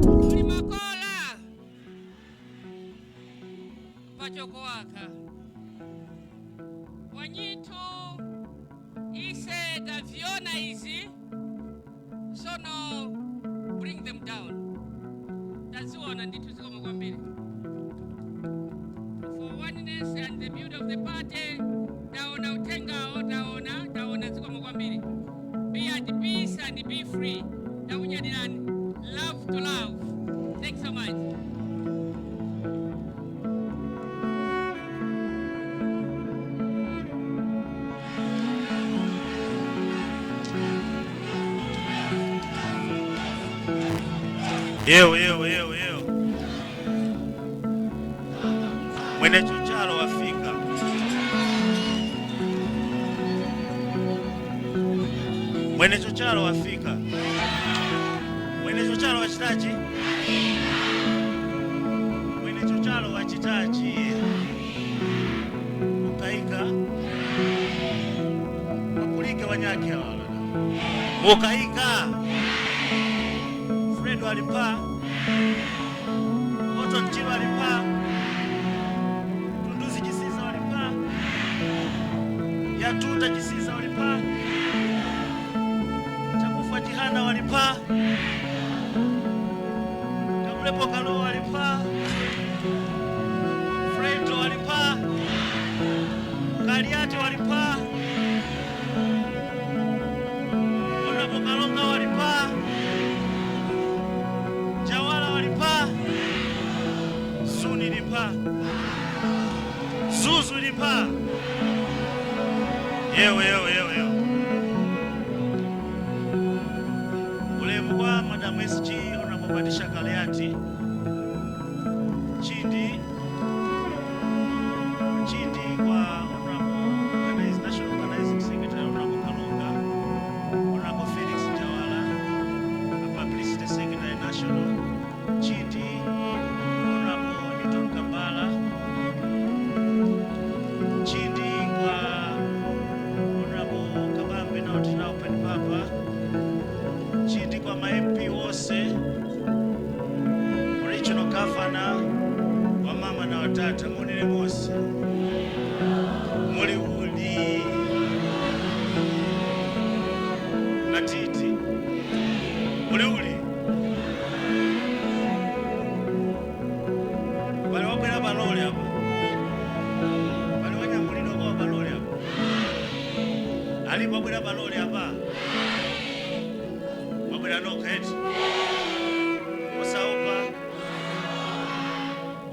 Kuli makola pachokowaka wanyitu ise taviona izi, sono bring them down. Taziona ndithu, zikoma kwambiri for oneness and the beauty of the party. Taona uthengawo, taona, taona, zikoma kwambiri. Be at peace and be free. Takunyadirani. Love to love. Thanks so much. Yewe, yewe, yewe, yewe. Mwene chochalo wafika. Mwene chochalo wafika. Mwene chochalo wachitachi? Mwene chochalo wachitachi? Mukaika. Wakulike wanyake wala. Mukaika. Fred walipa. Orton Chirwa walipa. Tunduzi Chisiza walipa. Yatuta Chisiza walipa. Chakufa Chihana walipa. Kamulepo Kalua walipa. Fredo walipa. Kaliati walipa. Honorable Kalonga walipa. Jawala walipa. Zuni lipa. Zuzu lipa. Yewe, yewe, yewe, yewe. Ulemu kwa Madam SG Honorable Patricia Kaliati. Chindi Chindi kwa Honorable National Organizing Secretary Honorable Kalonga, Honorable Felix Jawala, Publicity Secretary National, Chindi Honorable Newton Kambala, Chindi kwa Honorable Kabambe na Otina Open Papa, Chindi kwa ma MP wose, Regional Governor, wa mama na watata, munile mose muli uli na titi muli uli bali wabwera balole apo bali wanyamulira kwa balole apo alipo wabwera balole apa wabwera nokha eti osaopa,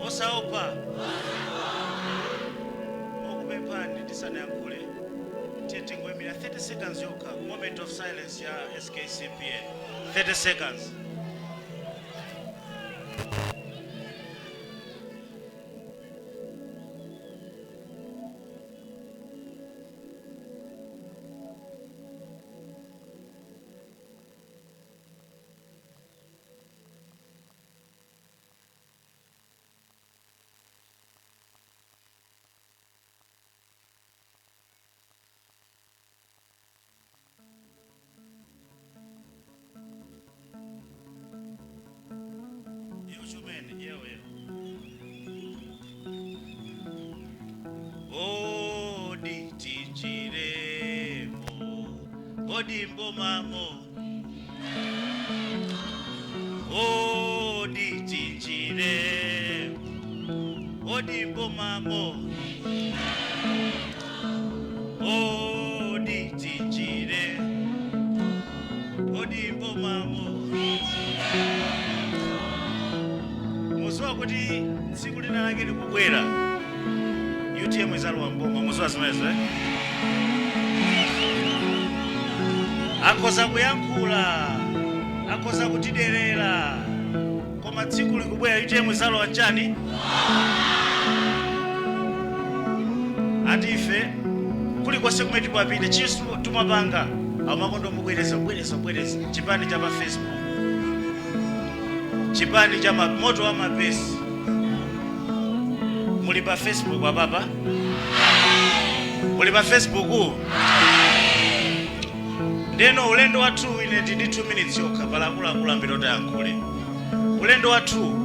osaopa. Okupemphani tisanayankhule, tiye tingoyimira 30 seconds yokha, moment of silence ya SKCPN, 30 seconds. Yewe chumene, yewe, yewe. Odi tinjiremo, odi mbomamo, odi tinjiremo, odi mbomamo, odi tinjire, odi mbomamo. Muziwa kuti tsiku lina lake likubwera UTM izalowa mboma. Muziwa zimenezo, eh? Akhoza kuyankhula, akhoza kutiderera, koma tsiku likubwera UTM izalowa chani? Ati ife kulikonse kumene timapita, chisu tumapanga amakondo mubwereza, bwereza, bwereza. Chipani cha pa Facebook, chipani cha moto wa mapesi. Muli pa Facebook apapa? Muli pa Facebook? Ndeno ulendo wathu, ine ndi 2 minutes yokha, pala akuluakulu ambiri otayankhule. Ulendo wathu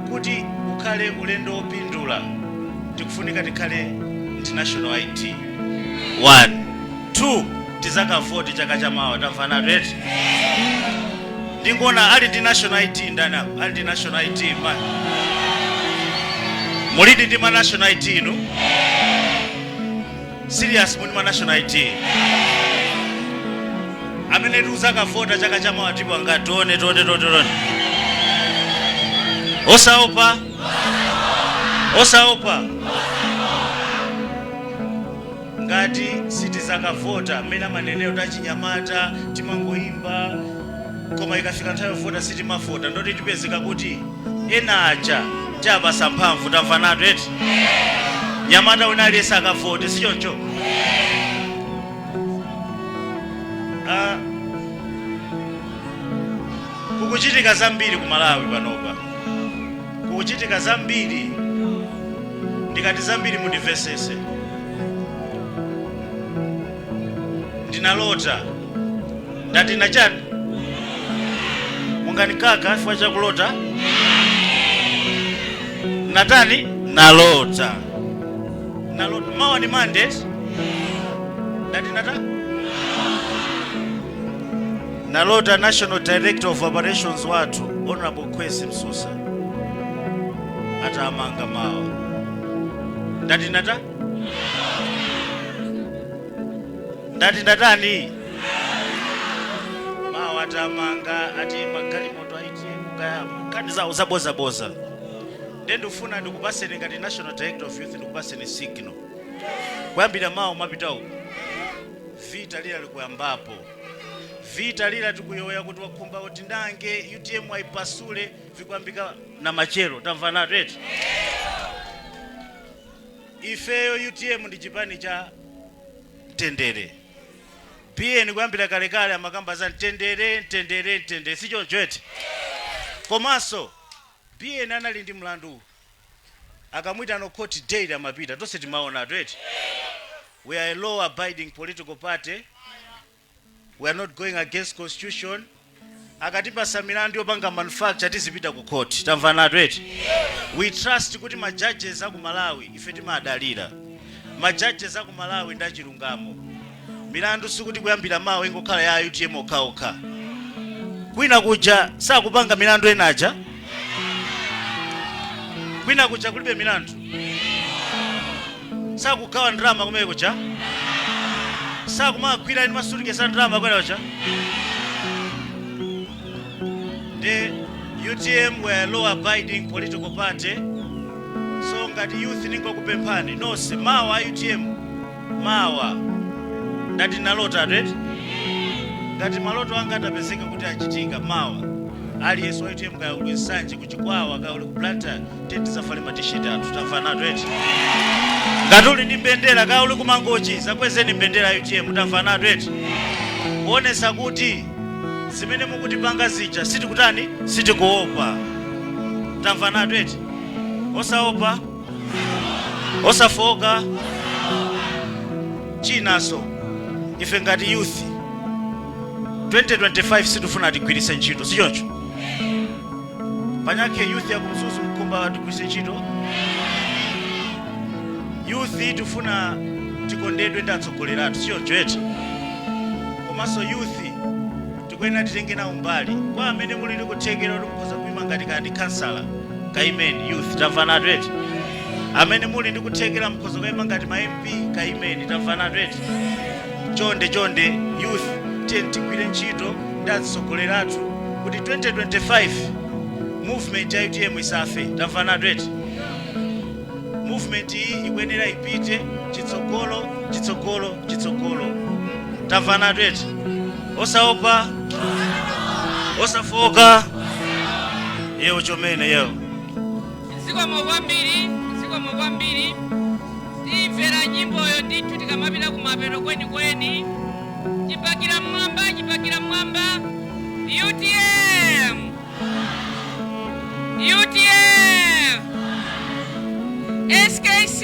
kuti ukhale ulendo wopindula, tikufunika tikhale ndi national ID. 1, 2, tizakavoti chaka chamawa. Tamvana eti? Ndingona ali ndi national ID ndani apo? Ali ndi national ID ma mulidi ndi ma national ID inu? Serious, muli ma national ID? Amene tuzakavota chaka chamawa tipo anga, tione, tione, tione, tione. Osaopa, osaopa. Ngati sitizakavota, mmene amanenero tachinyamata timangoimba, koma ikafika nthawi yovota sitimavota, ndoti tipezeka kuti ena aja tiapasa mphamvu. Tamvanatu eti? Nyamata wina aliyense akavote, sichoncho? Ah, kukuchitika zambiri ku Malawi panopa, kukuchitika zambiri. Ndikati zambiri, mundimvesese. Ndinalota. Ndati nachani? Munganikaka chifukwa chakulota? Natani? Nalota, nalota. Mawa ni Monday. Ndati nata nalota National Director of Operations wathu, Honorable Kwesi Msusa, atamanga mawa. Ndati nata ndati ndatani? Mawa atamanga, ati magalimoto aite kugaya nkhani zawo zabozaboza. Nde ndifuna ndikupaseni, ngati National Director of Youth, ndikupaseni signal. Kuyambira mawa mapita uku, vita lila likuyambapo. Vita lila tikuyoya kuti wakhumba kuti ndange UTM ayipasule, vikuyambika na machero. Tamva eti? Ifeyo UTM ndi chipani cha mtendere. Biyeni kuyambira kalekale amakamba za mtendere, mtendere, mtendere, sichoncho eti? Komanso biyeni anali ndi mlandu, akamwitano court daily amapita, tonse timaona eti? We are a law abiding political party. We are not going against constitution. Akatipasa milandu yopanga manufacture, tizipita ku court. Tamvanatu eti? We trust kuti ma judges aku Malawi, ife timadalira ma judges aku Malawi ndi achilungamo. Milandu sikuti kuyambira mawa ingokhala ya UTM okhaokha. Kwina kuja sakupanga milandu enaja? Kwina kuja kulibe milandu? Sakugawa ndalama kumene kuja? Sakumagwira eni masutikesa ndalama kwena kuja? The UTM were a law abiding political party. So ngati youth, ningokupemphani nonse, mawa UTM, mawa. Ndati nalota eti? Ngati maloto anga atapezeka kuti achitika, mawa aliyense wa UTM, kaya uli Nsanje, kuchikwawa, kaya uli ku Blantyre, tiye tizafale ma T-shirt athu. Tamvanatu eti? Ngati uli ndi mbendera, kaya uli kumangochi, zakwezeni mbendera ya UTM. Tamvanatu eti? Kuonesa kuti zimene mukutipanga zija sitikutani, sitikuopa. Tamvanatu eti? Osaopa, osafoka. Chinanso, ife ngati youth, 2025 sitifuna tigwiritse ntchito, sichoncho? Panyake youth yakumzuzu mkhumba tigwiritse ntchito. Youth tifuna tikondedwe ndi atsogoleri athu, sichoncho eti? Komanso youth tikuyenera titenge nawo mbali. Kwa amene muli ndi kuthekera kuti mukhoza kuima ngati kandi kansala, kaimeni youth. Tamvanatu eti? Amene muli ndi kuthekera mukhoza kuyima ngati ma MP, kaimeni. Tamvanatu eti? Chonde chonde youth, tiye tigwire ntchito ndi atsogoleri athu kuti 2025 movement ya UTM isafe. Tamvanatu eti? Movement iyi ikuyenera ipite chitsogolo, chitsogolo, chitsogolo. Tamvanatu eti? Osaopa, osafoka. Yewo chomene yewo. Zikomo kwambiri, zikomo kwambiri. Timvera nyimboyo ndithu tikamapita kumapeto kwenikweni. Chipakira mmwamba, chipakira mmwamba! UTM, UTM! SKC,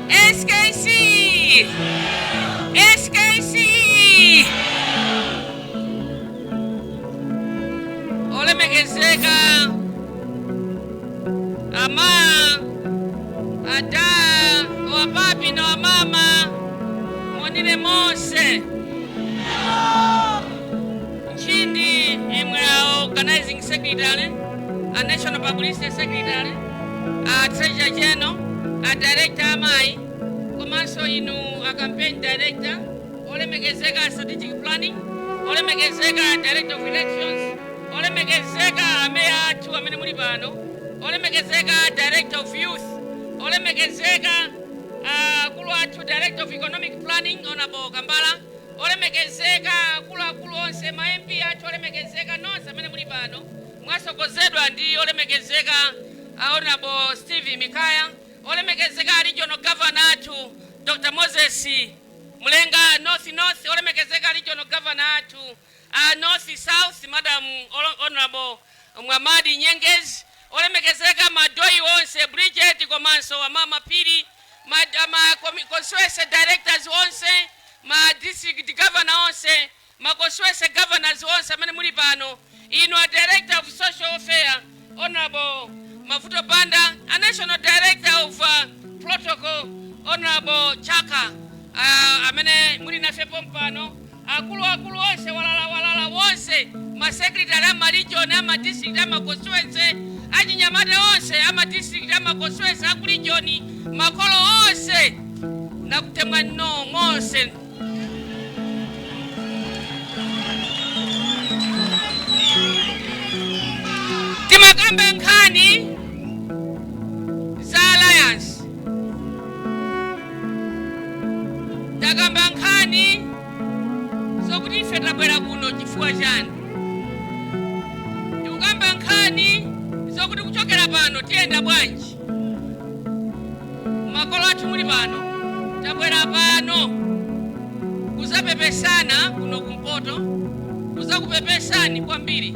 SKC! Monse. Nchindi imwe a organizing secretary, a national publicity secretary, a treasurer general, a director amayi, komanso inu a campaign director, olemekezeka a strategic planning, olemekezeka a director of elections, olemekezeka ameya athu amene muli pano, olemekezeka director of youth, olemekezeka akulu athu director of economic planning, Honorable Kambala, olemekezeka akuluakulu onse, ma MP athu olemekezeka nonse amene muli pano, mwasogozedwa ndi olemekezeka Honorable Steve Mikaya, olemekezeka regional governor athu Dr. Moses Mulenga North, olemekezeka regional governor athu North South, Madam Honorable Mwamadi Nyengezi, olemekezeka madoi onse, Bridget komanso amama Piri, ma constituency directors onse, ma district governor onse, ma constituency governors onse amene muli pano, inu a director of social welfare, Honorable Mavuto Banda, a national director of protocol, Honorable Chaka, amene muli nafe pompano, akuluakulu onse, walala walala wonse, ma secretary ama region, ama district, ama constituency, achinyamata onse ama district, ama constituency, aku region, makolo onse, nakutemwa no monse. Timakamba nkhani za alliance, takamba nkhani zokuti ife tabwera kuno chifukwa chani, tikukamba nkhani zokuti kuchokera pano tiyenda bwanji. Makolo athu muli pano, tabwera pano kuzapepesana kuno kumpoto, kuzakupepesani kwambiri.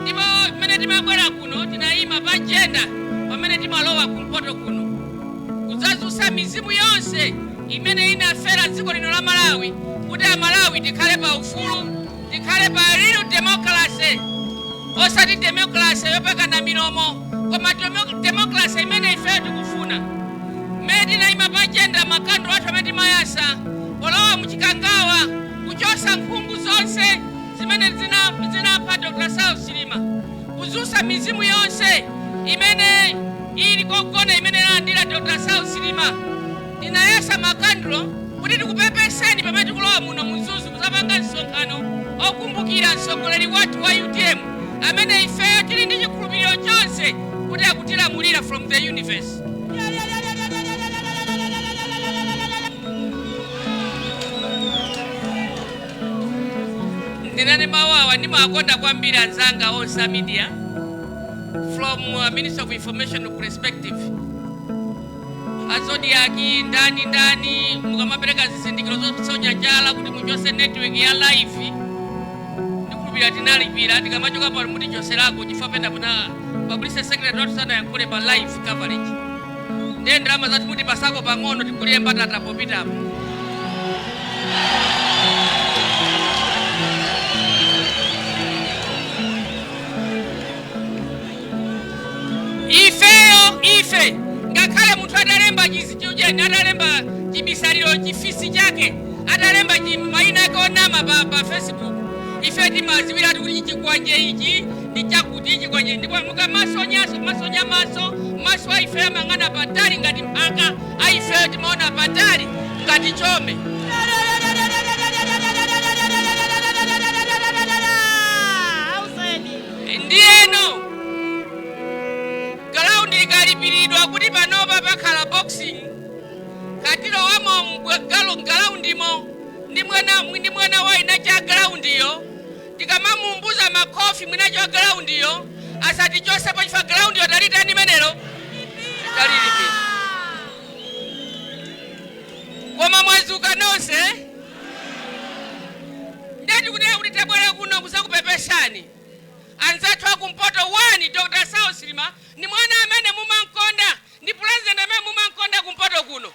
Ndipo pamene timabwera kuno tinayima pa agenda pamene timalowa kumpoto kuno kudzazusa mizimu yonse imene inafera dziko lino la Malawi, kuti Amalawi tikhale pa ufulu, tikhale pa real democracy, osati democracy yopakana milomo, koma democracy imene ifeyo tikufuna. Mmene tinayima pa agenda, makandolo athu amene timayasa polowa muchikangawa, kuchosa nkhungu zonse zimene zinapha Dr. Saulos Chilima, kuzusa mizimu yonse imene ili kogona imene inalandira Dr. Saulos Chilima, tinayasa makandulo kuti tikupepeseni pamene tikulowa muno mzuzu kuzapanga msonkhano okumbukira mtsogoleri wathu wa UTM amene ifeyo tili ndi chikhulupiriro chonse kuti akutilamulira from the universe. Ndinene mawawa, ndimawakonda kwambiri anzanga onse a media from Minister of Information perspective, a Zodiak, ndani ndani, mukamapereka zizindikiro zosonya chala kuti muchose network ya live, ndikhulupirira tinalipira. Tikamachoka pano mutichoserako chifukwa pena puna publicity secretary wathu sanayankhule pa live coverage, ndiye ndalama zathu mutipasako pang'ono tigulire mbatata popitapo. Ifeyo ife ngakhale munthu atalemba chichujeni, atalemba chibisaliro chifisi chake, atalemba mayina ake onama pa Facebook, ife timaziwiratu kuti chikwanje ichi ndi chakuti chikwanje. Ndipo mukamasonyaso masonya maso maso a ifeyo amang'ana patali ngati mphaka, a ifeyo timaona patali ngati chome. Ndiyeno ground ikalipiridwa kuti panopa pakhala boxing, katilowamo groundimo ndi mwana wa ina cha groundiyo, tikamamumbuza makhofi mwina cha groundiyo asatichosepo chifukwa groundiyo talitani menelo talilipira. Koma mwazuka nonse, ndeti kunena kuti tabwera kuno kuzakupepesani anzathu akumpoto. 1 Dr. Saulos Chilima ni mwana amene mumankonda, ndi president amene mumankonda kumpoto kuno,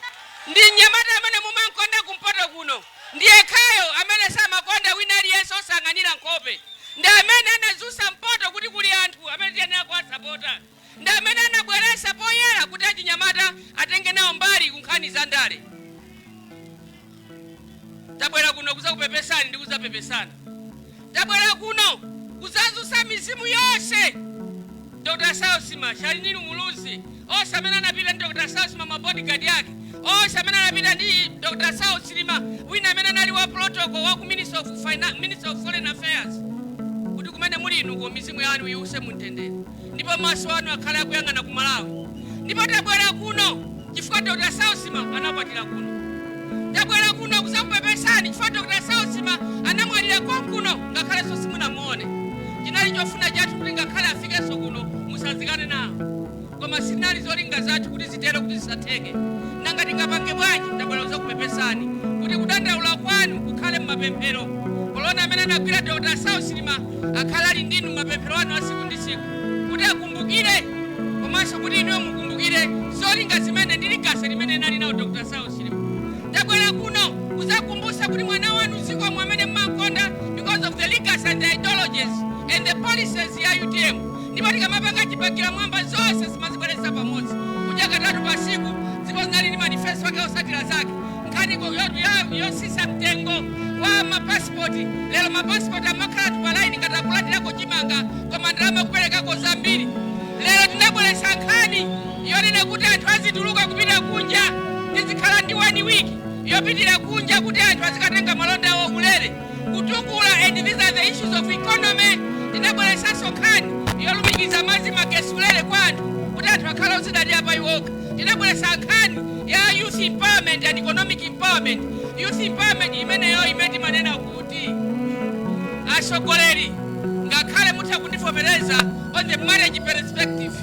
ndi mnyamata amene mumankonda kumpoto kuno, ndi yekhayo amene samakonda wina aliyense osang'anira nkhope, ndi amene anazusa mpoto kuti kuli anthu amene tiyenera kuwasapota, ndi amene anabweresa poyera kuti achinyamata atenge nawo mbali ku nkhani za ndale. kuno kuzakupepesani ndi kuzapepesana. Tabwera kuno kuzadzutsa mizimu yonse, Dr. Saulos Shalini Muluzi, onse amene anapita ndi Dr. Saulos, ma bodyguard yake onse amene anapita ndi Dr. Saulos Chilima, wina amene anali wa protocol wa ku Minister of Foreign Affairs, kuti kumene muli inuko mizimu yanu iwuse mumtendere ndipo maso anu akhale akuyang'ana ku Malawi. Ndipo tabwera kuno chifukwa Dr. Saulos anakwatira kuno. Tabwera kuno kuzakupepesani chifukwa Dr. Saulos anamwalira konkuno, ngakhalenso simunamuone. Chinali chofuna chathu kuti ngakhale afikenso kuno musazikane nawo, koma sinali zolinga zathu kuti zitero, kuti zisatheke. Nanga tingapange bwanji? Tabwera kuzakupepesani kuti kudandaula kwanu kukhale mmapemphero. Kolona amene anagwira Dr. Saulos Chilima akhale ali ndinu mmapemphero anu a tsiku ndi tsiku, kuti akumbukire komanso kuti inuyo mukumbukire zolinga zimene ndi legacy limene inali nawo Dr. Saulos Chilima. Tabwera kuno kuzakumbutsa kuti mwana wanu zikomo amene mmakonda because of the legacy and the ideologies and the policies ya UTM. Ndipo tikamapanga chibakira mwamba, zonse zimazibweretsa pamodzi, kudya katatu pa tsiku, ndipo zinali ndi manifesto ake osatira zake. Nkhani yosisa mtengo wa mapasipoti, lero mapasipoti amakhala pa line ngati akulatirako chimanga, koma ndalama kuperekako zambiri. Lero tinabweretsa nkhani yonena kuti anthu azituluka kupita kunja, tizikhala ndi one week yopitira kunja kuti anthu azikatenga malonda awo ulere, kutukula. And these are the issues of economy. Tinabweretsanso nkhani yolumikiza madzi, magesi ulere kwa anthu, kuti anthu akhale ozidalira pa iwoka. Tinabweretsa nkhani ya youth empowerment and economic empowerment. Youth empowerment imeneyo imene timanena kuti atsogoleri, ngakhale mutha kundivomereza on the marriage perspective,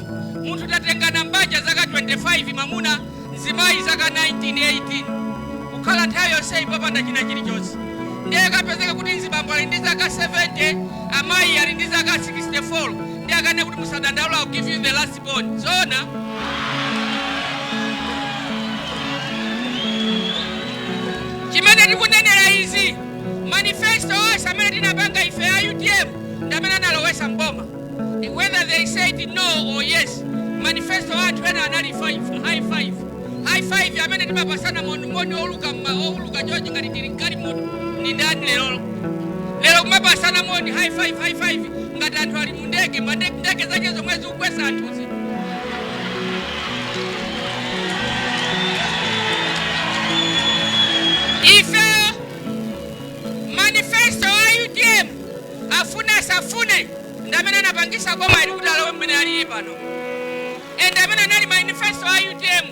munthu tatengana mbanja zaka 25, mamuna mzimayi zaka 19, 18, kukhala nthawi yonseyi popanda china chilichonse, ndiye kapezeka kuti mzibambo ali ndi zaka 70, amayi ali ndi zaka 64, ndi akane kuti musadandaula, I'll give you the last born. Zona chimene tikunenera izi, manifesto onse amene tinapanga ife a UTM ndi amene analowesa mboma, whether they said no or yes. Manifesto athu ena anali high five, high five amene timapasana moni oluka owuluka chonchi ngati tili mgalimoto. Ndi ndani lerolo? Lero kumapasana moni high five, high five ngati anthu ali mu ndege, ndege zake zomwe zikugwesa anthuzi. Ife manifesto a UTM, afune asafune, ndi amene anapangisa boma ili kuti alowe mmene aliye pano, and amene anali manifesto a UTM.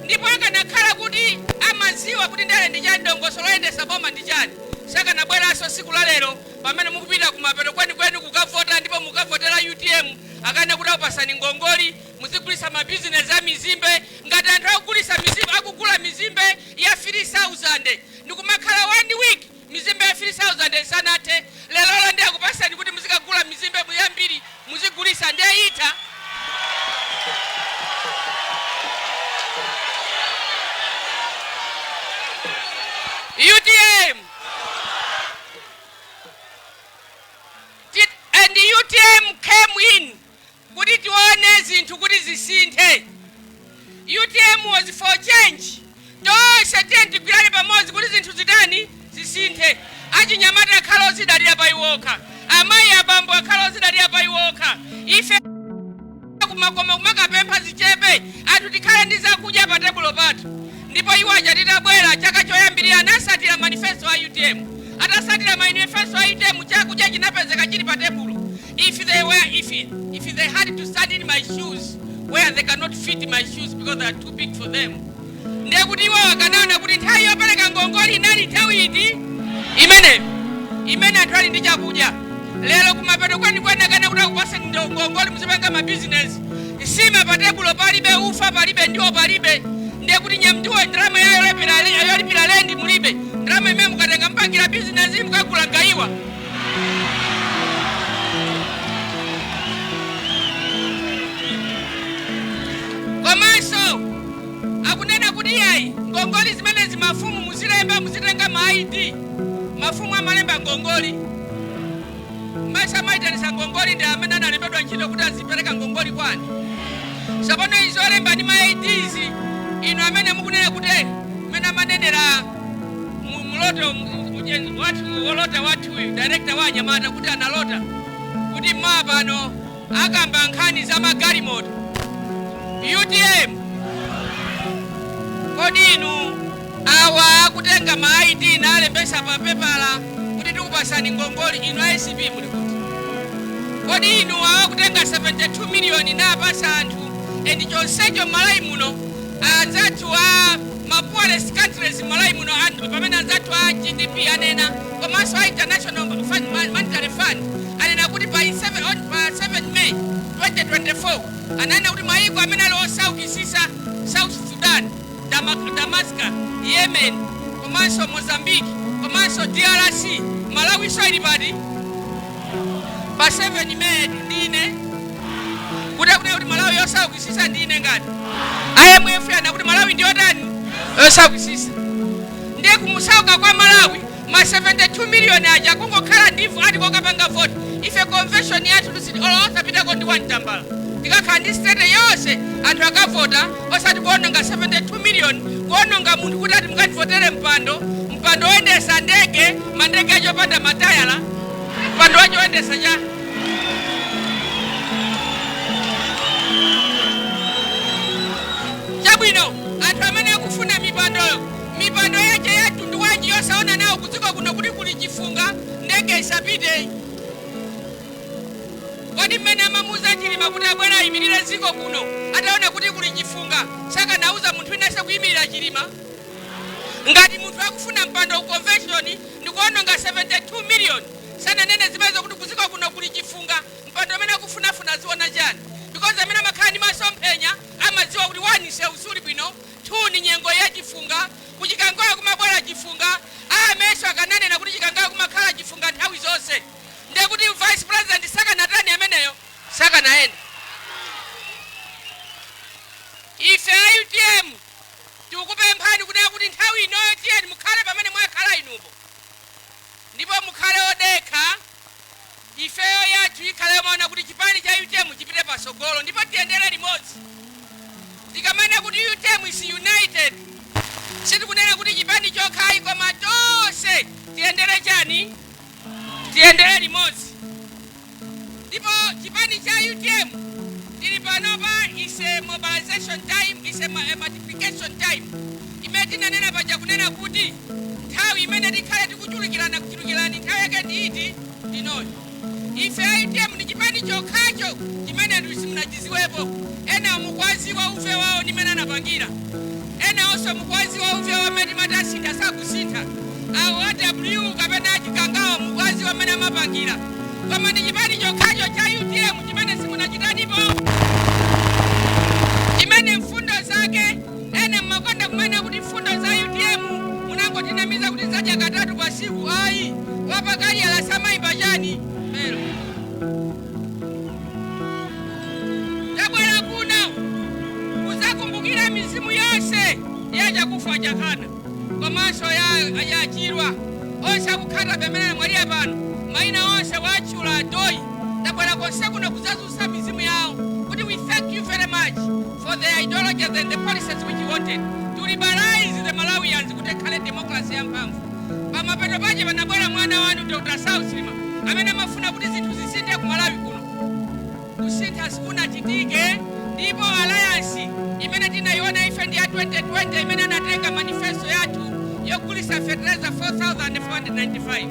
Ndipo akanakhala kuti amaziwa kuti ndale ndi chani, dongosolo loyendesa boma ndi chani, sakanabweranso siku la lero pamene mukupita kumapeto kwenikweni kukavota, ndipo mukavotera UTM, akane kuti akupasani ngongoli muzigulisa mabizinesi a mizimbe. Ngati anthu akugulisa mizimbe, akugula mizimbe ya 3000, ndikumakhala one week mizimbe ya 3000 isanathe, lero ndi akupasani kuti muzikagula mizimbe yambiri muzigulisa, ndiye ita. UTM and UTM came in kuti tione zinthu kuti zisinthe. UTM was for change. Tonse tiye tigwirane pamodzi kuti zinthu zitani? Zisinthe. Achinyamata akhale ozidalira pa iwokha, amayi, abambo akhale ozidalira pa iwokha. Ife kumakoma kumakapempha zichepe, anthu tikhale ndi zakudya pa tebulo pathu. Ndipo iwo aja titabwera chaka choyambirira anasatira manifesto a UTM. Atasatira manifesto a UTM, chakudya chinapezeka chili pa tebulo. If they were if, if they had to stand in my shoes, where they cannot fit my shoes because they are too big for them, ndiye kuti iwo akanaona kuti nthawi yopereka ngongole inali nthawi iti imeneyo, imene anthu ali ndi chakudya. Lero kumapeto kwenikweni akana kuti akupaseni ngongole muzipanga mabizinesi, nsima pa tebulo palibe, ufa palibe, ndiwo palibe, ndiye kuti nyamndiwo ndalama yayo yolipira lendi mulibe, ndalama imene mukatenga mupangira bizinesi mukagula gayiwa. Komanso akunena kuti yayi, ngongoli zimenezi mafumu muzilemba, muzitenga ma ID. Mafumu amalemba ngongoli? Masa amayitanisa ngongoli ndi amene analembedwa ntchito kuti azipereka ngongoli kwani? Tsopano izi olemba ndi ma IDs, inu amene mukunena kuti mmene amanenera muloto. Wathu wolota wathuyu, director wa anyamata, kuti analota kuti mmawa pano akamba nkhani za magalimoto. UTM, kodi inu awa akutenga ma ID nalembesa pa pepala kuti tikupasani ngongole, inu a ACB muli kuti? Kodi inu awa akutenga 72 miliyoni napasa anthu, and chonsecho Malawi muno anzathu a ma poorest countries Malawi muno, pamene anzathu a GDP anena, komanso a International Monetary Fund anena kuti pa 7 May 2024, ananena kuti mayiko amene ali osaukisisa, South Sudan, Damascus, Yemen, komanso Mozambique, komanso DRC, Malawi so ili pati? Pa 7 May ndine kuti akunena kuti Malawi yosaukisisa, ndine ngati IMF yana kuti Malawi ndiyotani? Yosaukisisa. Ndiye kumusauka kwa Malawi, ma 72 miliyoni aja kungokhala ndivu ati kokapanga vote. Ife convention yathu tusiti olo osapitako ndi wamtambala, tikakhala ndi state yonse, anthu akavota, osati kuononga 72 miliyoni, kuononga munthu kuti ati mukativotere mpando, mpando woyendesa ndege, mandege achopanda matayala, mpando wacho woyendesa cha chabwino. Anthu amene akufuna mipandoyo, mipando yache ya mtundu wanji yosaona nawo kudziko kuno kuti kuli chifunga, ndege isapite? Kodi mmene amamuuza Chilima kuti abwera ayimirire dziko kuno, ataona kuti kuli chifunga, sakanauza munthu winanso kuyimirira Chilima? Ngati munthu akufuna mpando ku convention ndikuononga 72 million, sananene zimenezo kuti kudziko kuno kuli chifunga, mpando amene akufunafuna aziona chani? Because amene amakhala ndi masomphenya amadziwa kuti 1, msewu suli bwino, 2, ni nyengo ya chifunga, kuchikangawa kumabwera chifunga. Ameso akananena kuti Chikangawa kumakhala chifunga nthawi zonse, ndiye kuti vice president sakanatani ameneyo, sakanayenda. Ife a UTM tikukupemphani kunena kuti nthawi inoyo tiyeni mukhale pamene mwakhala inupo, ndipo mukhale odekha. Ifeyo yathu ikhale yomaona kuti chipani cha UTM chipite pasogolo, ndipo tiyendere limodzi. Tikamanena kuti UTM is united, sitikunena kuti chipani chokhayi, koma tonse tiyendere chani? Tiyendere limodzi. Ndipo chipani cha UTM tili panopa is a mobilization time, is a multiplication time, imene tinanena paja kunena kuti nthawi imene tikhale tikuchulukirana kuchulukirani, nthawi yake ndi iti? Ndinoyo. Ife a UTM ndi chipani chokhacho chimene anthu simunachiziwepo. Ena mukwaziwa uve wawo ndimene anapangira, ena onso mukwaziwa uve wawo amene timati asintha, sakusintha. Awo a W kapena achikangawa mukwaziwa amene amapangira, koma ndi chipani chokhacho cha UTM chimene simunachitanipo, chimene mfundo zake ena mmakonda kumene kuti mfundo za UTM munangotinamiza kuti zadya katatu pa siku. Ayi, wapakaliyala samayimba chani mero. Tabwera kuno kuzakumbukira mizimu yonse ya Chakufa Chakana, komanso ya Chirwa, onse akukhala pamene mwaliya pano, mayina onse watchula adoyi. Tabwera konse kuno kuzazutsa mizimu yawo kuti we thank you very much for the ideologies and the policies which you wanted to liberalize the Malawians kuti ikhale democracy yamphamvu. Pamapeto pache panabwera mwana wanu Dr. Saulos Chilima amene amafuna kuti zinthu zisinthe ku Malawi kuno. Kusintha sikunachitike, ndipo alliance imene tinayiona ife ndi ya 2020 imene anatenga manifesto yathu yogulisa fertilizer 4495.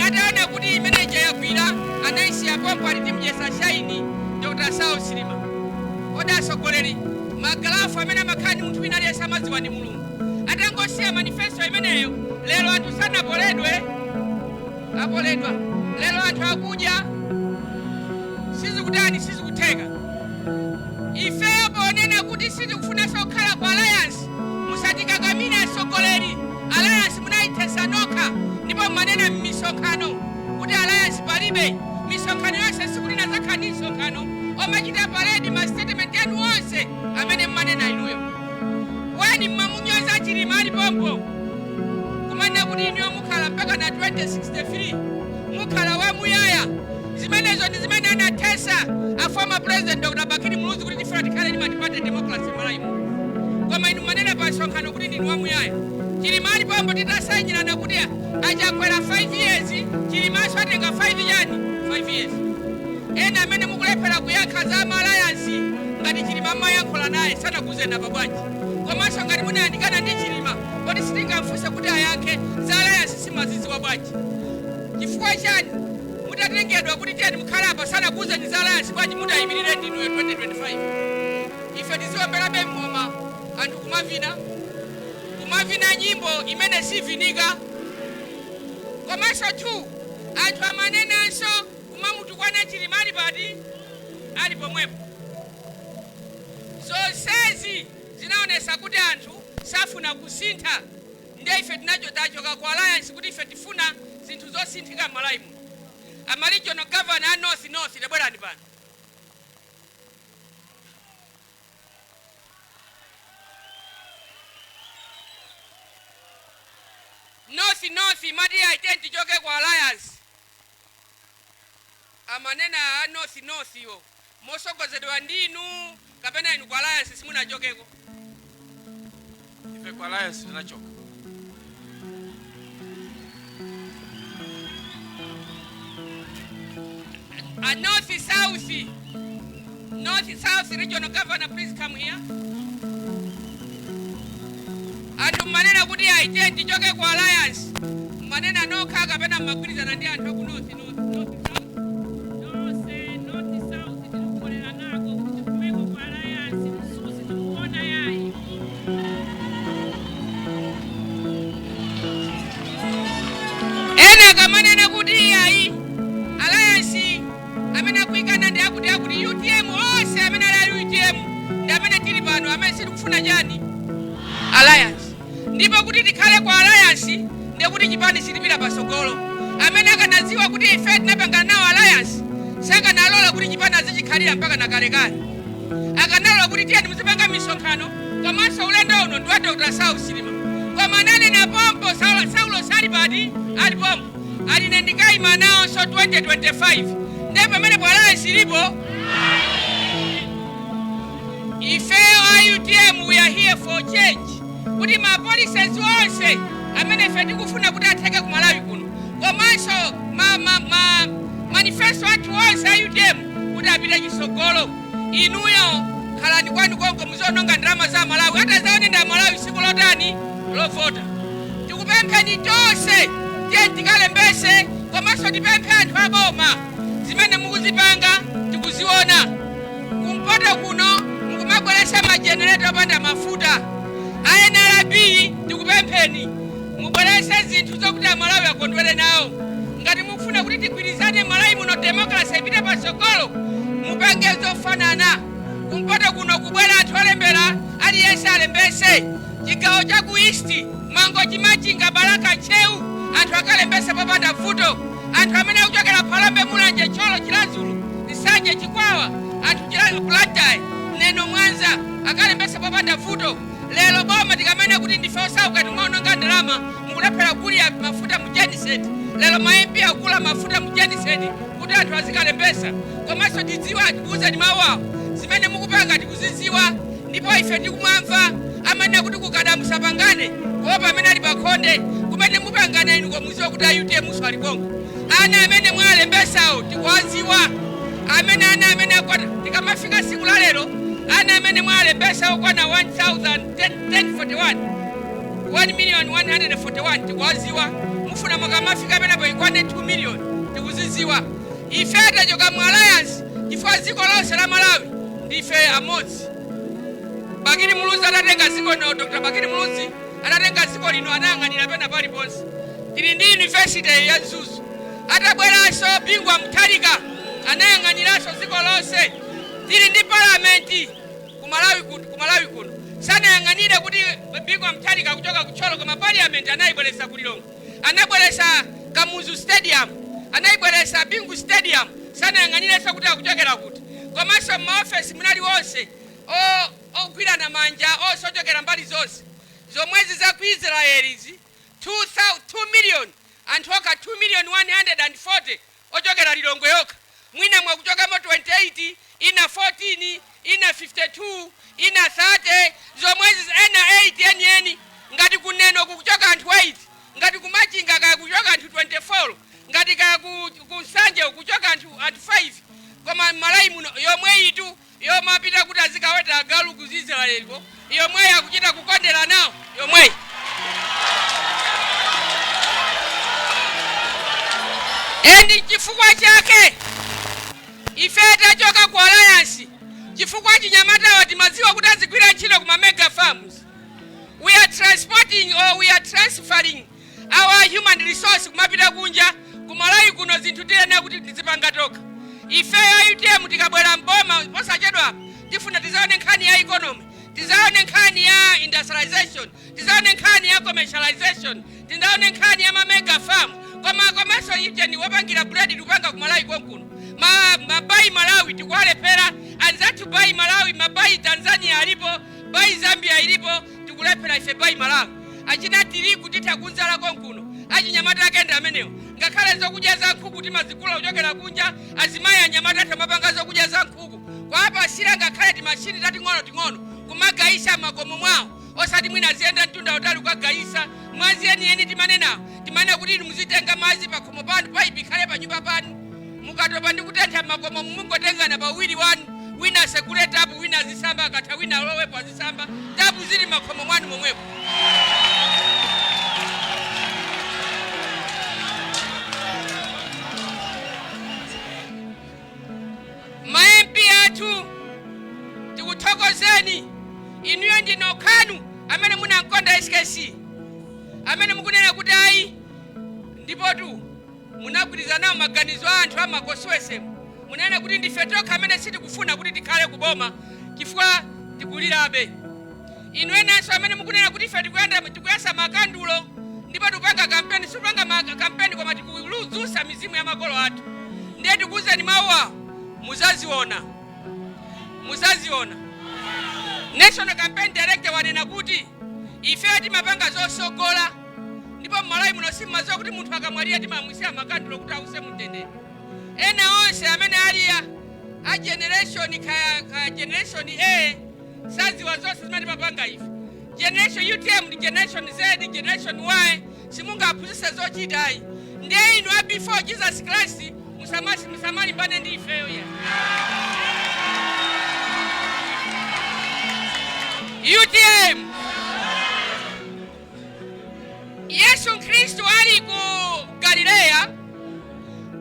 Ataona kuti imene ija yagwira, anayisiya pompo, ali timdyesa shine Dr. Saulos Chilima. Kodi atsogoleri, magalafu amene amakhala ndi munthu wina aliyense amadziwa ndi Mulungu. Atangosiya manifesto imeneyo, lero anthu sanapoledwe? Apoledwa. Lero anthu akudya, sizikutani? Sizikutheka. Ifeyo ponena kuti sitikufunanso kukhala ku alliance, musatikakamire atsogoleri. Alliance munayithesa nokha, ndipo mmanena m'misonkhano kuti alliance palibe. Misonkhano yonse siku lina zakhala ndi msonkhano omachita parade ma statement anu onse amene mmanena inuyo. Weni mmamunyoza Chilima ali pompo, kumanena kuti inuyo mukhala mpaka na 2063, mukhala wamuyaya. Zimenezo ndi zimene anathesa a former president Dr. Bakili Muluzi, kuti tifuna tikhale ndi multi-party democracy Malawi muno, koma inu manena pa msonkhano kuti ndinu wamuyaya. Chilima ali pompo titasayinirana kuti achakwera 5 years, Chilimanso atenga 5 yani 5 years. Ena amene mukulephera kuyankha za ma alliance, ngati Chilima mmayankhula naye, sanakuuzeni apa bwanji? Komanso ngati munayandikana ndi Chilima, kodi sitingamfunse kuti ayankhe za alliance? Simazidziwa bwanji? Chifukwa chani mutatengedwa kuti tiyeni mukhale apa, sanakuuzeni za alliance bwanji? Mutayimirire ndinuyo 2025, ife tiziwomberabe ng'oma, anthu kumavina, kumavina nyimbo imene sivinika. Komanso 2, anthu amanenanso kumamutukwana Chilima ali pati? Ali pomwepo. Zonsezi zinaonesa kuti anthu safuna kusintha. Ndiye ife tinacho tachoka ku alliance kuti ife tifuna zinthu zosinthika m'Malawi muno. Ama regional governor a North, North, tabwerani pano. North, North imati aite tichoke ku alliance. Amanena a North, North iwo mosogozedwa ndinu, kapena inu ku alliance simunachokeko? Ife ku alliance tinachoka. A North South, North South regional governor, please come here. Anthu mmanena kuti aite tichoke ku alliance, mmanena nokha kapena mmagwirizana ndi anthu aku North, North, North South? Nonse North South tikukolera nako kuti tifumeko ku alliance. Msuzi tikuona yayi. Ena akamanena kuti iyayi, alliance amene akuyikana ndi akuti akuti UTM, onse amene ali a UTM ndi amene tili pano amene sitikufuna chani? Alliance. Ndipo kuti tikhale ku alliance, ndiye kuti chipani sitipita pasogolo. Amene akanadziwa kuti ife tinapangana nawo alliance, sakanalola kuti chipani azichikhalira mpaka na kalekale. Akanalola kuti tiyeni muzipanga misonkhano, komanso ulendo uno ndi wa Dr. Saulos Chilima. Koma ananena pompo, Saulo sali pati? Ali pompo, aline ndikayima nawonso 2025. Ndiye pamene po alliance ilipo. Ifeyo a UTM, we are here for change, kuti ma policies onse amene ife tikufuna kuti atheke ku Malawi kuno, komanso ma manifesto athu onse a UTM kuti apite chitsogolo. Inuyo khalani kwanu konko, muziononga ndalama za Malawi. Atazaone nda Malawi siku lotani? Lovota. Tikupempheni tonse, tiye tikalembese. Komanso tipemphe anthu aboma, zimene mukuzipanga tikuziona. Kumpoto kuno mukumabweresa majenereta opanda mafuta. A NRB, tikupempheni mubwerese zinthu zokuti Amalawi akondwere nawo. Ngati mukufuna kuti tigwirizane Malawi muno, democracy ipite patsogolo, mupange zofanana. Kumpoto kuno kubwera anthu olembera, aliyense alembese. Chigawo cha ku East, Mangochi, Machinga, Balaka, Ntcheu, anthu akalembese popanda vuto. Anthu amene akuchokera Phalombe, Mulanje, Thyolo, Chiradzulu, Nsanje, Chikwawa, anthu Chiradzulu, Blantyre, Neno, Mwanza, akalembese popanda vuto. Lero boma tikamene kuti ndife osauka, timaononga ndalama, mukulephera kugulira mafuta mu genset. Lero ma MP akugula mafuta mu genset kuti anthu azikalembesa. Komanso tidziwa, tikuwuzani mawu awo, zimene mukupanga tikuzidziwa, ndipo ife tikumamva amanena kuti kukada musapangane kuopa amene ali pakhonde. Kumene mupangana inu, komuziwa kuti a UTM so ali konko. Ana amene mwalembesawo tikuwadziwa, amene ana amene akwana, tikamafika siku la lero, ana amene mwalembesa okwana 1041, 1 million 141, tikuwadziwa. Mufuna mukamafika penapo ikwane 2 million. Tikuzidziwa. Ife tachoka mu alliance chifukwa dziko lonse la Malawi ndife amodzi. Bakili Muluzi atatenga dziko lino, Dr Bakili Muluzi atatenga dziko lino, anayang'anira pena paliponse. Tili ndi university ya Mzuzu. Atabweranso Bingu wa Mutharika, anayang'aniranso dziko lonse. Tili ndi palamenti ku Malawi kuno. Sanayang'anire kuti Bingu wa Mutharika kuchoka kuThyolo, koma parliament anayibweretsa ku Lilongwe. Anabweretsa Kamuzu Stadium, anayibweretsa Bingu Stadium, sanayang'anirenso kuti akuchokera kuti. Komanso m'maofesi munali onse ogwirana manja, onse ochokera mbali zonse zomwezi za ku Israelizi. 2 million anthu okha, 2 million 140 ochokera Lilongwe yokha. Mwina mwakuchokamo 28, ina 14, ina 52, ina 30, zomwezi, ena 8 enieni. Ngati kuneno kukuchoka anthu 8, ngati kumachinga kaya kuchoka anthu 24, ngati kaya ku Nsanje kuchoka anthu 5, koma Malawi muno yomwe itu yomapita kuti azikaweta agalu ku Israeliko, yomweyi akuchita kukondera nawo yomweyi. And chifukwa chake ife tachoka ku alliance, chifukwa chinyamatawa timadziwa kuti azigwira ntchito kuma mega farms. We are transporting or we are transferring our human resource kumapita kunja. Kumalawi kuno zinthu tiyenera kuti tizipanga tokha. Ifeyo UTM tikabwera mboma posachedwa, tifuna tizaone nkhani ya economy, tizaone nkhani ya industrialization, tizaone nkhani ya commercialization, tizaone nkhani ya mamega farm. Koma komanso ijeni wopangira bread tikupanga kumalawi konkuno. Mabuy Malawi tikuwalephera anzathu. Buy Malawi, mabuy Tanzania alipo, buy Zambia ilipo, tikulephera ife buy Malawi. Achina tirigu titha kunzala konkuno. Achinyamata akenda amenewo, ngakhale zokudya za nkhuku timazigula kuchokera kunja. Azimayi anyamata athu amapanga zokudya za nkhuku kwapasira, ngakhale timashini tating'ono ting'ono kumagayisa makomo mwawo, osati mwina aziyenda mtunda utali kukagayisa. Mwazi enieni timanenawo, timanena kuti inu muzitenga mazi pakhomo panu, paipi ikhale pa nyumba panu. Mukatopa ndi kutentha makomo, mungotengana pawiri wanu, wina asegule tapu, wina azisamba, akatha wina alowepo azisamba. Tapu zili makhomo mwanu momwepo. Ma MP athu, tikuthokozeni inuyo, ndinokhanu amene munamkonda SKC, amene mukunena kuti ayi. Ndipotu munagwirizana nawo maganizo a anthu amakoswesemu, munena kuti ndife tokha amene sitikufuna kuti tikhale kuboma chifukwa tikulirabe. Inu enanso amene mukunena kuti ife tikuyenda tikuyasa makandulo ndipo tikupanga kampeni, sikupanga kampeni koma tikudzutsa mizimu ya makolo athu. Ndiye tikuwuzeni mawu awo, muzaziona, muzaziona. National Campaign Director wanena kuti ife timapanga zosogola, ndipo mmalawi muno simmaziwa kuti munthu akamwalira timamwisira makandulo kuti ause mumtendere. Ena onse amene aliya a generation kaya generation A sadziwa zonse zimene timapanga ife. Generation UTM ndi generation Z, generation Y, simungaphunzitse zochitayi. Ndiye inu a before Jesus Christ musamalimbane ndi ifeyo ya UTM. Yesu Khristu ali ku Galileya,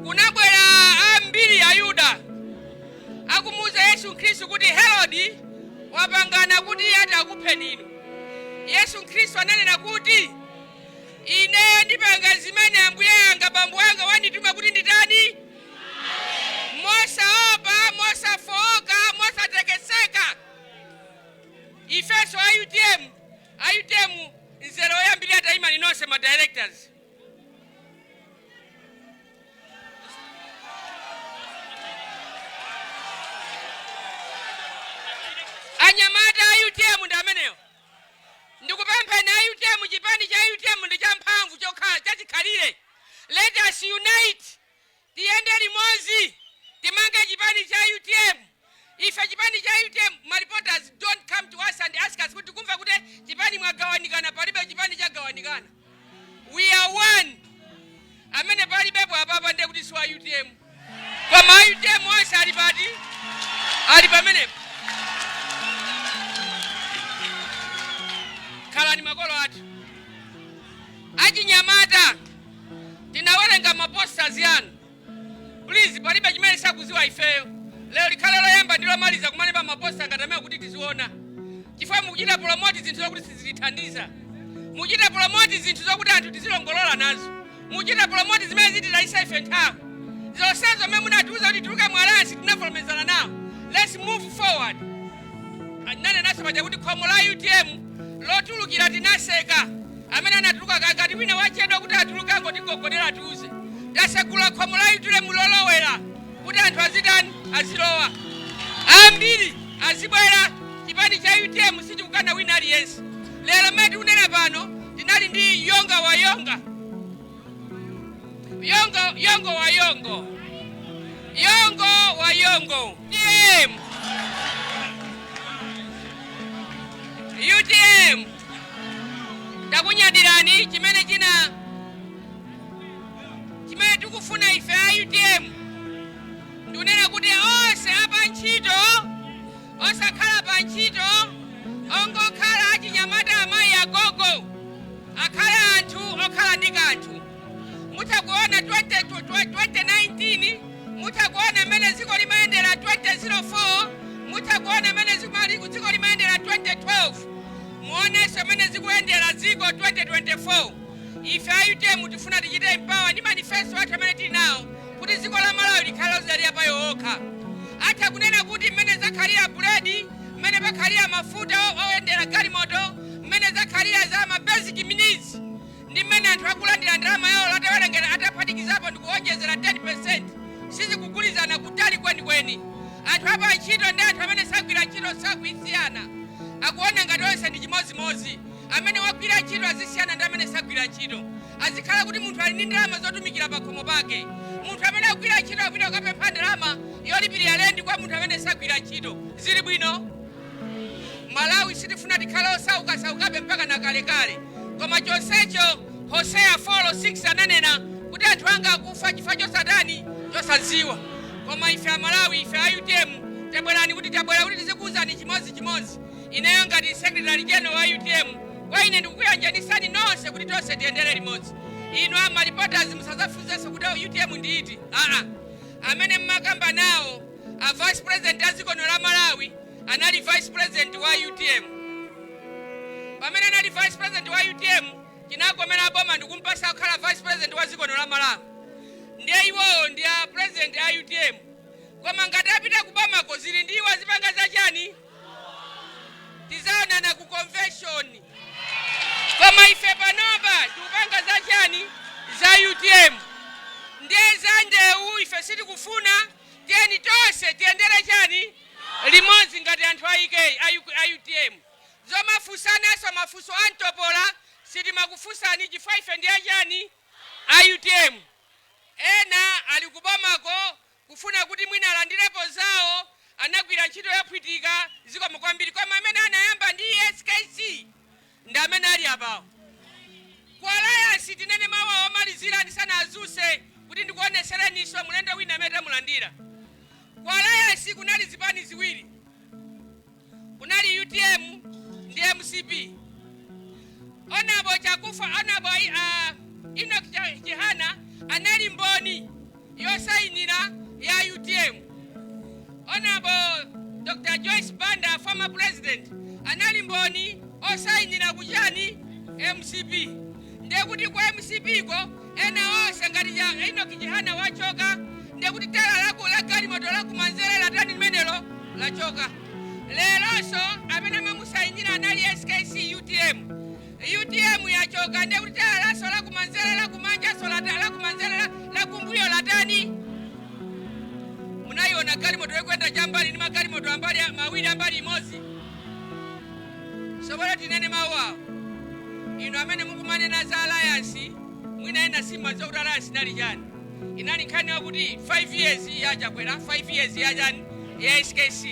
kunabwera ambiri Ayuda akumuwuza Yesu Khristu kuti Herodi wapangana kuti ati akupheni inu. Yesu Khristu ananena kuti ineyo ndipanga zimene Ambuye anga, bambo anga wandituma kuti nditani, mosaopa, mosafowoka, mosatekeseka. Ifenso a UTM, a UTM nzere oyambirira, tayimani nonse ma directors. Anyamata a UTM ndi amenewo. Ndikupempheni a UTM, chipani cha UTM ndi champhamvu chokhala chachikhalire. Let us unite, tiyende limodzi, timange chipani cha UTM. Ife chipani cha UTM, ma reporters don't come to us and ask us kuti tikumva kuti chipani mwagawanikana. Palibe chipani chagawanikana, we are one. Amene palibepo apapa ndiye kuti si wa UTM, koma a UTM onse ali pati? Ali pamenepo. Khalani makolo athu. Achinyamata, tinawerenga maposters yanu. Please, palibe chimene sakuziwa ifeyo. Lero likhale loyamba ndi lomaliza kumalemba maposter ngati amene kuti tiziona, chifukwa mukuchita promote zinthu zokuti sizitithandiza, mukuchita promote zinthu zokuti anthu tizilongolola nazo, mukuchita promote zimene zititayisa ife nthawi. Zonsezo zomwe munatiuza kuti tuluke mu alliance, tinavomerezana nawo. Let's move forward. Nanenaso paja kuti khomo la UTM lotulukira tinaseka. Amene anatuluka, ngati wina wachedwa kuti atuluke, angotigogodera atiuze. Tasegula khomo la UTM lolowera kuti anthu azitani? Azilowa ambiri, azibwera. Chipani cha UTM sichikukana wina aliyense. Lero mmene tikunena pano, tinali ndi yonga wa yonga, yongo yongo wa yongo, yongo wa yongo. UTM, UTM. Takunyadirani. Chimene china chimene tikufuna ife a UTM ndikunena kuti onse apa ntchito, osakhala pa ntchito, ongokhala achinyamata, amayi, agogo, akhale anthu okhala ndi kanthu. Mutha kuona 20 2019, mutha kuona mmene dziko limayendera 2004, mutha kuona mmene dziko limayendera 2012, muonenso mmene zikuyendera dziko 2024. Ife a UTM tifuna tichite empower ndi manifesto athu amene tili nawo kuti dziko la Malawi likhale lozidalira pa yokha. Atha kunena kuti mmene zakhalira buledi, mmene pakhalira mafuta oyendera galimoto, mmene zakhalira za ma basic needs ndi mmene anthu akulandira ndalama yawo atawerengera, ataphatikizapo ndi kuwonjezera 10%, sizikugulizana kutali kwenikweni. Anthu apa ntchito ndi anthu amene sagwira ntchito sakuisiyana, akuona ngati onse ndi chimozimozi. Amene wagwira ntchito azisiyana ndi amene sagwira ntchito. Azikhala kuti munthu ali ndi ndalama zotumikira pakhomo pake. Munthu amene akugwira ntchito akupita kukapempha ndalama yolipirira lendi kwa munthu amene sagwira ntchito, zili bwino? Malawi sitifuna tikhale osaukasaukabe mpaka na kalekale. Koma chonsecho Hoseya 4:6 ananena kuti anthu anga akufa chifukwa chosatani? Chosadziwa. Koma ife Amalawi, ife a UTM, tabwerani kuti tabwera kuti tizikuwuzani chimodzimodzi. Ineyo ngati secretary general wa UTM, kwa ine ndikukuyanjanisani nonse kuti tonse tiyendere limodzi. Inu ama reporters, musazafunsenso kuti UTM ndi iti. Aa, amene mmakamba nawo a vice president a dziko lino la Malawi anali vice president wa UTM. Pamene anali vice president wa UTM, chinakomera boma ndikumpasa kukhala vice president wa dziko lino la Malawi. Ndiye iwowo ndi a president a UTM, koma ngati apita kubomako zili ndiwo azipanga zachani. Tizaonana ku convention. Koma ife panopa tikupanga zachani? Za UTM. Ndiye za ndewu ife sitikufuna. Tiyeni tonse tiyendere chani? Limodzi ngati anthu a UK a UTM. Zomafunsanaso mafunso a mtopola sitimakufunsani chifukwa ife ndi achani? A UTM. Ena ali kubomako kufuna kuti mwina alandirepo zawo, anagwira ntchito yophwitika, zikomo kwambiri. Koma amene anayamba ndi SKC ndi amene ali apawo. Ku alliance, tinene mawu omalizira ndisanazuse kuti ndikuonesereniso mlendo wina amene tamulandira. Ku alliance kunali zipani ziwiri, kunali UTM ndi MCP. Honourable Chakufa, Honourable Enoch Chihana anali mboni yosayinira ya UTM. Honourable Dr Joyce Banda, former president, anali mboni osayinira kuchani? MCP. Ndiye kuti ku MCP ko ena onse ngati cha Enoch Chihana wachoka, ndiye kuti tala lako la galimoto lakumanzere latani? Limenelo lachoka. Leronso amene amamusayinira anali SKC, UTM. UTM yachoka, ndiye kuti tala laso lakumanzere, lakumanjaso, lakumanzere, lakumbuyo latani? Munayiona galimoto yokwenda chambali ndi magalimoto ambali mawiri, ambali imodzi? Sobolo tinene mawu awo. Inu amene mukumanena za alliance, mwina ena simadziwa kuti alliance inali chani. Inali nkhani yakuti 5 years ya Chakwera, 5 years ya chani? Ya SKC.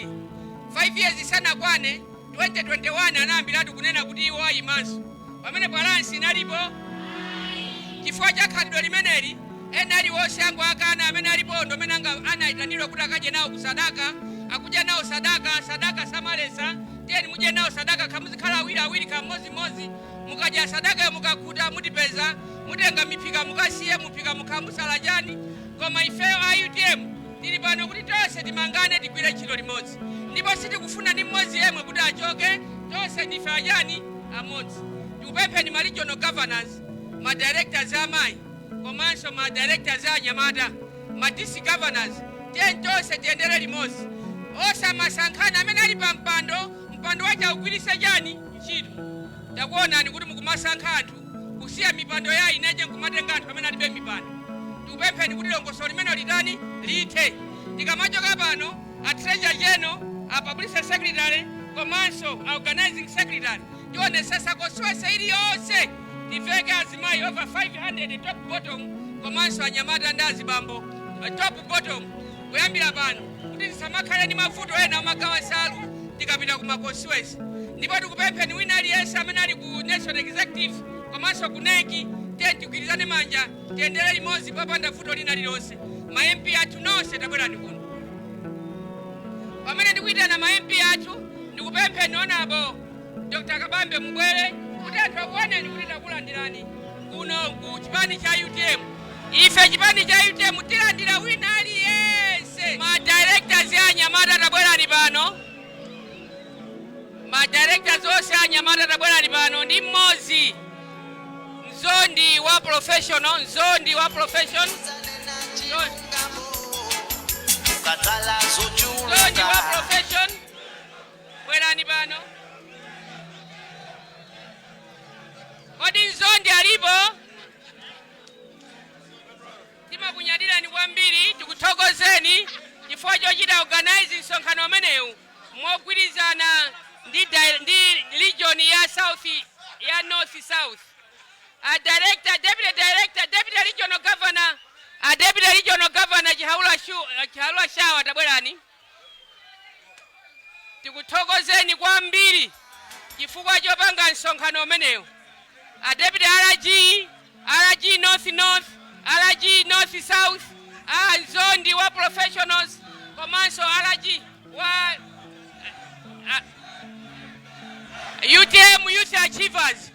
5 years isanakwane, 2021, anayambiratu kunena kuti iwo ayimanso. Pamene alliance inalipo chifukwa cha khalidwe limeneli, ena aliwonse ango akana. Amene alipo ndo amene anayitanidwa kuti akadye nawo ku sadaka, akudya nawo sadaka. Sadaka samalesa. Tiyeni mudye nawo sadaka, kamuzikhala awiri awiri, kammodzimodzi. Mukadya sadaka, mukakhuta, mutipeza, mutenga miphika mukasiye muphika, mukhala musala chani. Koma ifeyo a UTM tili pano kuti tonse timangane, tigwire ntchito limodzi, ndipo sitikufuna ndi mmodzi yemwe kuti achoke. Tonse ndife achani? Amodzi. Tikupempheni ma regional governors, ma directors amayi komanso ma directors a anyamata, ma district governors, tiyeni tonse tiyendere limodzi, osamasankhana. Amene ali pa mpando, mpando wache augwiritse chani? Ntchito. Takuonani kuti mukumasankha anthu kusiya mipando ya ineche nkumatenga anthu amene alibe mipando. Tikupempheni kuti dongosolo limene litani? Lithe. Tikamachoka pano, a treasurer general, a publicity secretary komanso a organizing secretary, tionesesa constituency iliyonse tiveke azimayi over 500 top bottom, komanso anyamata ndi azibambo top bottom, kuyambira pano, kuti tisamakhale ndi mavuto ena amagawa nsalu tikapita kuma constituency. Ndipo Ndipo tikupempheni wina aliyense amene ali ku National Executive komanso ku NEC, tiye tigwirizane manja, tiyendere limodzi popanda vuto lina lililonse. Ma MP athu nonse, tabwerani kuno. Pamene ndikuyitana ma MP athu, ndikupempheni, Honourable Dr Kabambe, mubwere kuti anthu akuoneni kuti takulandirani kuno ku chipani cha UTM. Ife chipani cha UTM tilandira wina aliyense. Ma directors a anyamata, tabwerani pano. Ma directors onse anyamata, tabwerani pano. Ndi mmodzi, mzondi wa professional, mzondi wa profession, Ukadzala mzondi zochuluka. Wa profession, bwerani pano. Kodi mzondi alipo? Timakunyadirani kwambiri, tikuthokozeni chifukwa chochita organize msonkhano umenewu mogwirizana ndi region ya south, ya North South. A director, deputy director, deputy regional governor, a deputy regional governor Chihaula Shawa, tabwerani. Tikuthokozeni kwambiri chifukwa chopanga msonkhano umenewu. A deputy RG, RG North North, RG North South, a nzondi wa professionals komanso RG wa UTM Youth Achievers,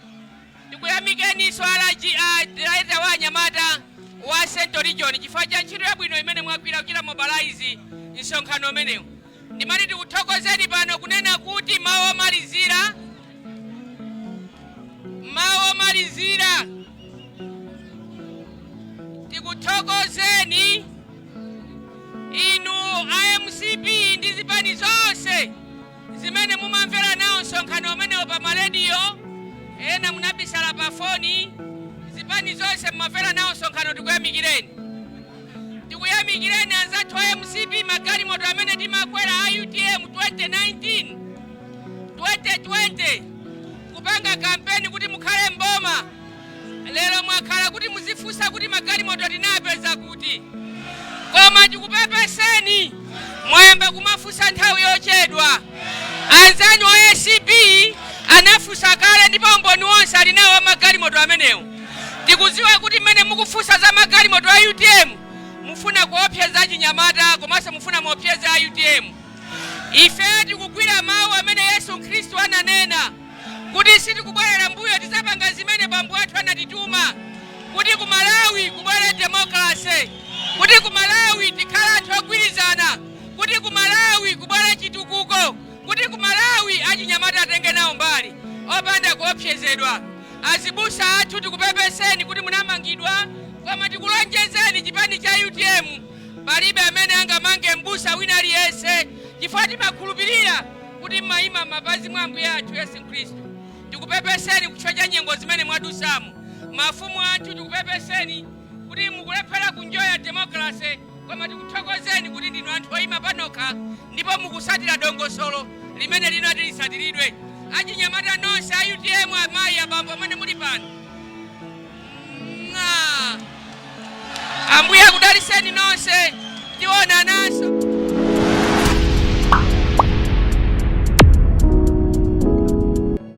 tikuyamikeninso RG, a director wa anyamata wa Central Region, chifukwa cha ntchito yabwino imene mwagwira kuchita mobilize msonkhano umenewu. Ndimati tikuthokozeni pano kunena kuti mawu omalizira, mawu omalizira, tikuthokozeni inu iMCP ndi zipani zonse zimene mumamvera nawo msonkhano umenewo pa marediyo, ena munabisala pa foni. Zipani zonse mumamvera nawo msonkhano, tikuyamikireni, tikuyamikireni. Anzathu a MCP, magalimoto amene timakwera a UTM 2019, 2020 kupanga kampeni kuti mukhale mboma, lero mwakhala kuti muzifunsa kuti magalimoto tinapeza kuti. Koma tikupepeseni, mwayamba kumafunsa nthawi yochedwa. Anzanu a ACB anafunsa kale ndipo umboni wonse ali nawo wa magalimoto amenewo. Tikudziwa kuti mmene mukufunsa za magalimoto a UTM, mufuna kuopseza achinyamata komanso mufuna muopseze a UTM. Ife tikugwira mawu amene Yesu Khristu ananena kuti sitikubwerera mbuyo, tidzapanga zimene bambo athu anatituma, kuti ku Malawi kubwere democracy, kuti ku Malawi tikhale anthu ogwirizana, kuti ku Malawi kubwere chitukuko, kuti ku Malawi achinyamata atenge nawo mbali opanda kuopsezedwa. Azibusa athu, tikupepeseni kuti munamangidwa, koma tikulonjezeni, chipani cha UTM palibe amene angamange mbusa wina aliyense, chifukwa timakhulupirira kuti mmayima m'mapazi mwa Ambuye athu Yesu Khristu. Tikupepeseni kuchifukwa cha nyengo zimene mwadusamo. Mafumu athu, tikupepeseni kuti mukulephera kunjoya democracy, koma tikuthokozeni kuti ndinu anthu oyima panokha ndipo mukusatira dongosolo limene linati lisatiridwe. Achinyamata nonse a UTM, amayi, abambo amene muli pano, Mwah! Ambuye akudaliseni nonse, tionananso.